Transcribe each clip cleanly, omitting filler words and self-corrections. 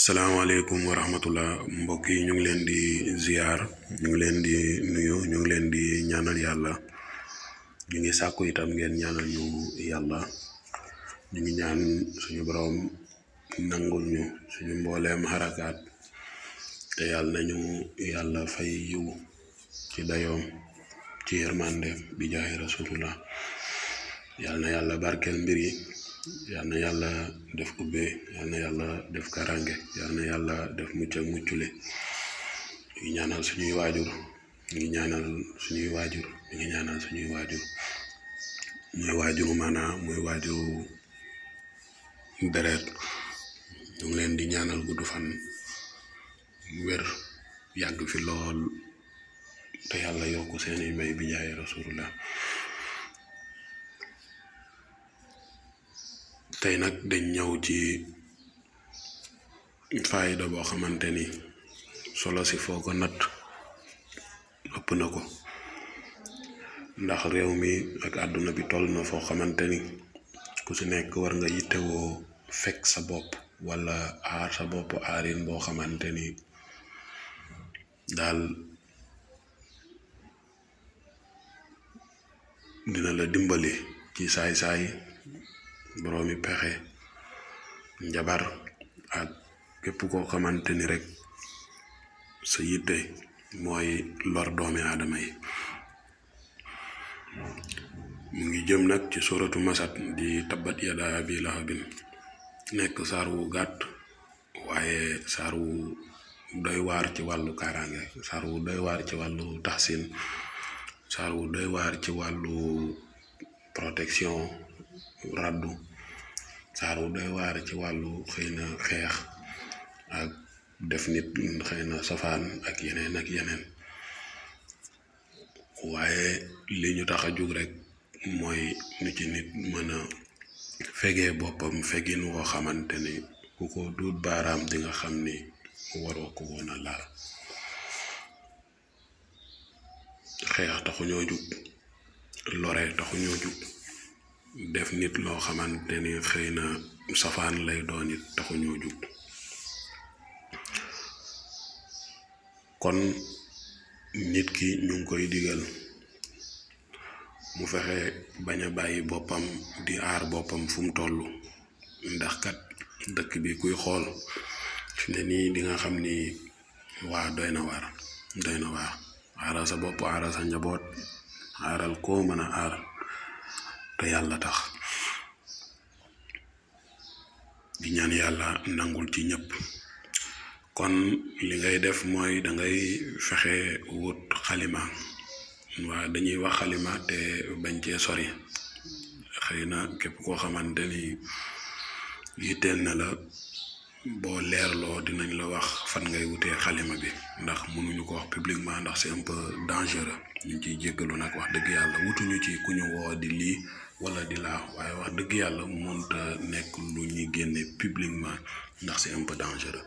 salaamaaleykum wa rahmatullah mbokk yi ñu ngi leen di ziar ñu ngi leen di nuyu ñu ngi leen di ñaanal yàlla ñu ngi sàkku itam ngeen ñaanal ñu yàlla ñu ngi ñaan suñu borom nangul ñu suñu mbooleem xarakaat te yàlla nañu yàlla fay yiw ci dayoom ci yërmande bi jaay rasulullah yàlla na yàlla barkeel mbir yi yàlla na yàlla def ubbee yàlla na yàlla def karange yàlla na yàlla def mucc ak muccule ñu ngi ñaanal suñuy waajur ñu ngi ñaanal suñuy waajur ñu ngi ñaanal suñuy waajur muy waajuru maanaam muy waajuru deret ñu ngi leen di ñaanal gudd fan wér yàgg fi lool te yàlla yokk seeni may bi jaay rasulullah tey nag dañ ñëw ci faayda boo xamante ni solo si foo ko natt ëpp na ko ndax réew mi ak àdduna bi toll na foo xamante ni ku si nekk war nga yittewoo fekk sa bopp wala aar sa bopp aarin boo xamante ni daal dina la dimbali ci saay-saay boroomi pexe njabar ak képp koo xamante ni rek sa yitte mooy lor doomi aadama yi mu ngi jëm nag ci suratu masad di tabbat yada abi lahabin nekk saar wu gàtt waaye saar wu doy waar ci wàllu kaaraange saar wu doy waar ci wàllu taxsin saar wu doy waar ci wàllu protection raddu saar wu doy waar ci wàllu xëy na xeex ak def nit xëy na safaan ak yeneen waaye li ñu tax a jug rek mooy nu ci nit mën a fegee boppam fegin woo xamante ni ku ko duut baaraam di nga xam ni waroo ko woon a laal xeex taxuñoo jug lore taxuñoo jug def nit loo xamante ni xëy na safaan lay doon it taxuñoo jug kon nit ki ñu ngi koy digal mu fexe bañ a bàyyi boppam di aar boppam fu mu toll ndax kat dëkk bi kuy xool fi ne nii di nga xam ni waa doy na waar aaral sa bopp aaral sa njaboot aaral koo mën a aar te yàlla tax di ñaan yàlla nangul ci ñëpp kon li ngay def mooy dangay fexe wut xalima waa dañuy wax xalima te bañ cee sori xëy na képp koo xamante ni yitteel na la boo leerloo dinañ la wax fan ngay wutee xalima bi ndax mënuñu ko wax publiquement ndax c'est un peu dangereux ñu ciy jéggalu nag wax dëgg yàlla wutuñu ci ku ñu woo di lii wala di laa waaye wax dëgg yàlla mënta nekk lu ñuy génne publiquement ndax c'est un peu dangereux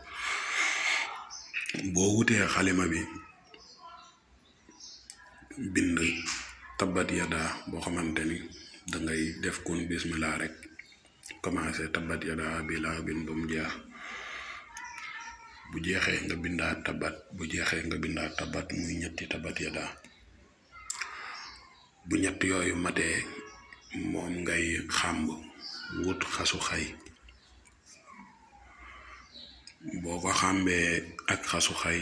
boo wutee xalima bi bind tabbat yada boo xamante ni dangay def kun bismillah rek commencé tabbat yada abi lahabin ba mu jeex bu jeexee nga bindaat tabbat bu jeexee nga bindaat tabbat muy ñetti tabbat yada bu ñett yooyu matee moom ngay xàmb wut xasu xay boo ko xàmbee ak xasu xay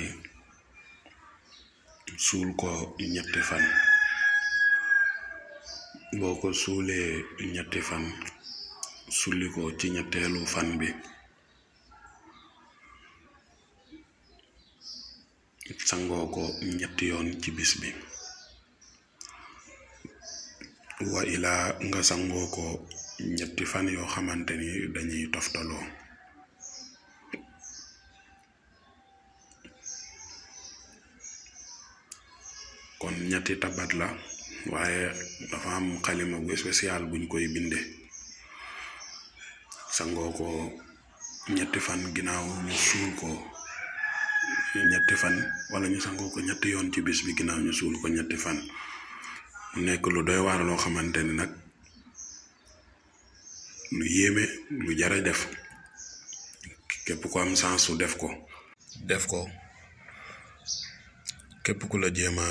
suul ko ñetti fan boo ko suulee ñetti fan sulli ko ci ñetteelu fan bi sangoo ko ñetti yoon ci bis bi wa ilaa nga sangoo ko ñetti fan yoo xamante ni dañuy toftaloo kon ñetti tabat la waaye dafa am xalima bu spécial buñ koy binde sangoo ko ñetti fan ginnaaw ñu suul ko ñetti fan wala ñu sangoo ko ñetti yoon ci bis bi ginnaaw ñu suul ko ñetti fan mu nekk lu doy waar loo xamante ni nag lu yéeme lu jara def képp ku am chance su def ko képp ku la jéem a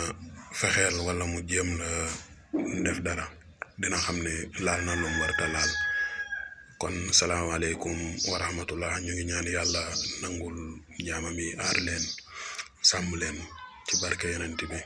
fexeel wala mu jéem la def dara dina xam ne laal na lum warta laal. kon salaamaaleykum wa rahmatullah. ñu ngi ñaan yàlla nangul jaamam yi, aar leen, sàmm leen ci barke yonent bi.